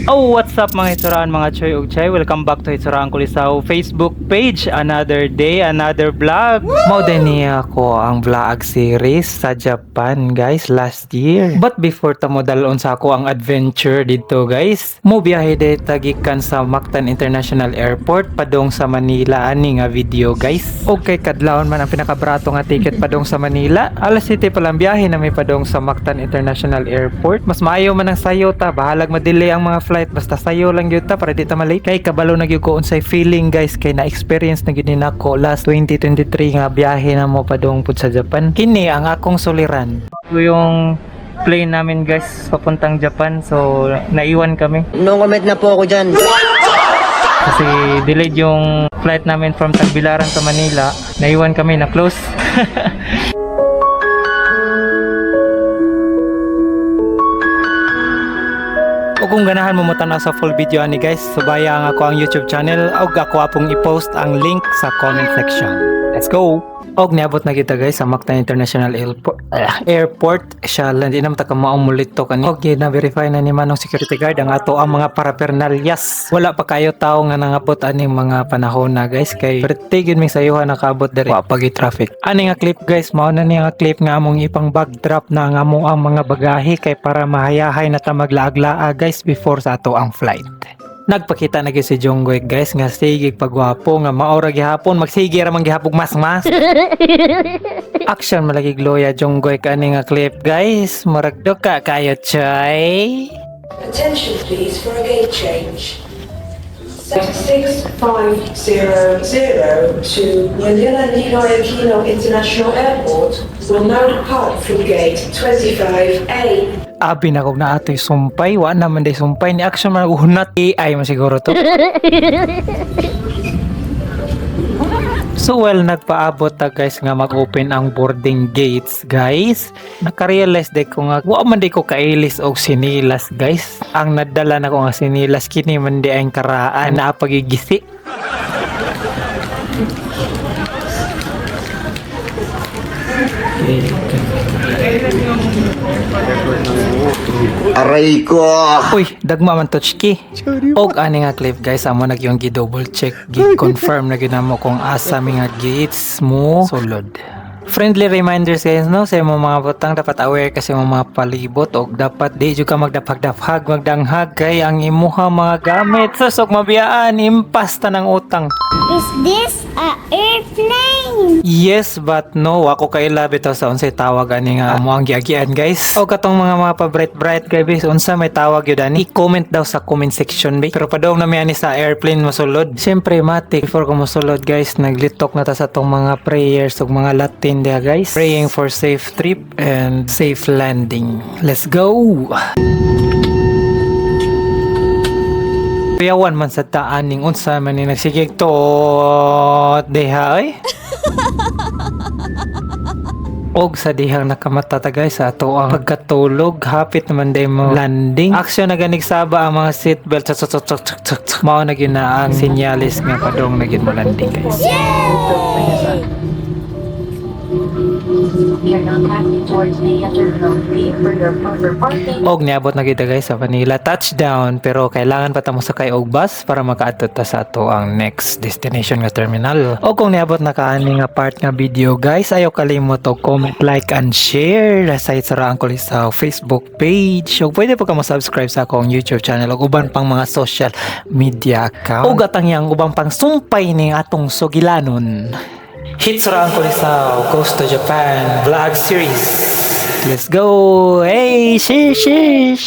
Oh, what's up, mga hitsuraan, mga choy ug chay? Welcome back to Hitsuraan Kulisaw Facebook page. Another day, another vlog. Mao din niya ako ang vlog series sa Japan, guys, last year. But before ta mo dalon sa ako ang adventure dito, guys, mo biyahe de tagikan sa Mactan International Airport padong sa Manila ani nga video, guys. Okay, kadlawon man ang pinakabarato nga ticket padong sa Manila. Alas 7 pa lang biyahe na may padong sa Mactan International Airport. Mas maayo man ang sayo ta, bahalag madelay ang mga flight, basta sayo lang gyud ta para di ta malate. Kay kabalo na gyud ko unsay feeling, guys, kay na-experience na gyud ni nako last 2023 nga biyahe na mo padong pud sa Japan. Kini ang akong suliran. Yung plane namin, guys, papuntang Japan, so naiwan kami. No comment na po ako dyan. Kasi delayed yung flight namin from Tagbilaran to Manila. Naiwan kami na close. O kung ganahan mo motanaw sa full video ani, guys, subaya ang ako ang YouTube channel og ako apong i-post ang link sa comment section. Let's go! Og niabot na kita, guys, sa Mactan International Airport. Siya lang di naman ta kamaong mulito kani. Og na-verify na ni manong security guard ang ato ang mga paraphernalias. Wala pa kayo tao nga nangabot aning mga panahon na, guys, kay perti gyud may sayuhan nakaabot diri. Wa pa gyud traffic. Ani nga clip, guys, mao na ni nga clip nga among ipang backdrop na ang amo ang mga bagahe kay para mahayahay na ta maglaag-laag, guys, before sa ato ang flight. Nagpakita na gyud si Jungkook, guys, nga sige pagwapo nga maora gihapon magsige ra man gihapon mas mas. Action malagi Gloria Jungkook ani nga clip, guys. Murag ka kayo chay. Attention, please, for a gate change. 6500 to Manila Ninoy Aquino International Airport will now depart from gate 25A. Abi na kog na atoy sumpay, wa naman day sumpay ni action man hunat AI man siguro to. So well, nagpaabot ta, guys, nga mag-open ang boarding gates, guys. Naka-realize de ko nga wa man di ko kailis og sinilas, guys. Ang nadala na ko nga sinilas kini man di ang karaan na pagigisi. Aray ko! Uy, dagma man touch ki. Og ani nga clip, guys, amo nag yung gi-double check, gi-confirm na gyud namo kung asa mi nga gates mo sulod. Friendly reminders, guys, no, sa imong mga butang, dapat aware kasi imong mga palibot og dapat di jud ka magdaphag-daphag, magdanghag kay ang imuha mga gamit susok mabiyaan impas ta ng utang. Is this a airplane? Yes, but no. Ako kaila bitaw sa unsay tawag ani nga amo ang giagian, guys. O katong mga pa bright bright, guys, unsa may tawag yun ani? I-comment daw sa comment section ba. Pero padong na mi ani sa airplane mosulod. Siyempre matik before ko mosulod, guys, naglitok na ta sa tong mga prayers ug mga Latin diha, guys. Praying for safe trip and safe landing. Let's go. Kuyawan man sa taaning unsa man ni nagsigig to diha oy. Og sa dihang nakamata ta, guys, sa ato ang pagkatulog, hapit naman day mo landing. Action na ganig saba ang mga seatbelt, tsok tsok tsok tsok tsok tsok. Mao na gyud na ang sinyalis nga padong na gyud mo landing, guys. We are now taxiing towards the Terminal 3 for your proper parking. Og niabot na kita, guys, sa Manila touchdown, pero kailangan pa ta mo sakay og bus para makaadto ta sa ato ang next destination nga terminal. Og kung niabot na ka ani nga part nga video, guys, ayaw kalimot og comment, like and share sa Itsara ang sa Facebook page. Og pwede pa ka mo subscribe sa akong YouTube channel ug uban pang mga social media account. Og atang yang ubang pang sumpay ning atong sugilanon. Hitsura ang Kulisaw Goes to Japan vlog series. Let's go! Hey, shish, shish!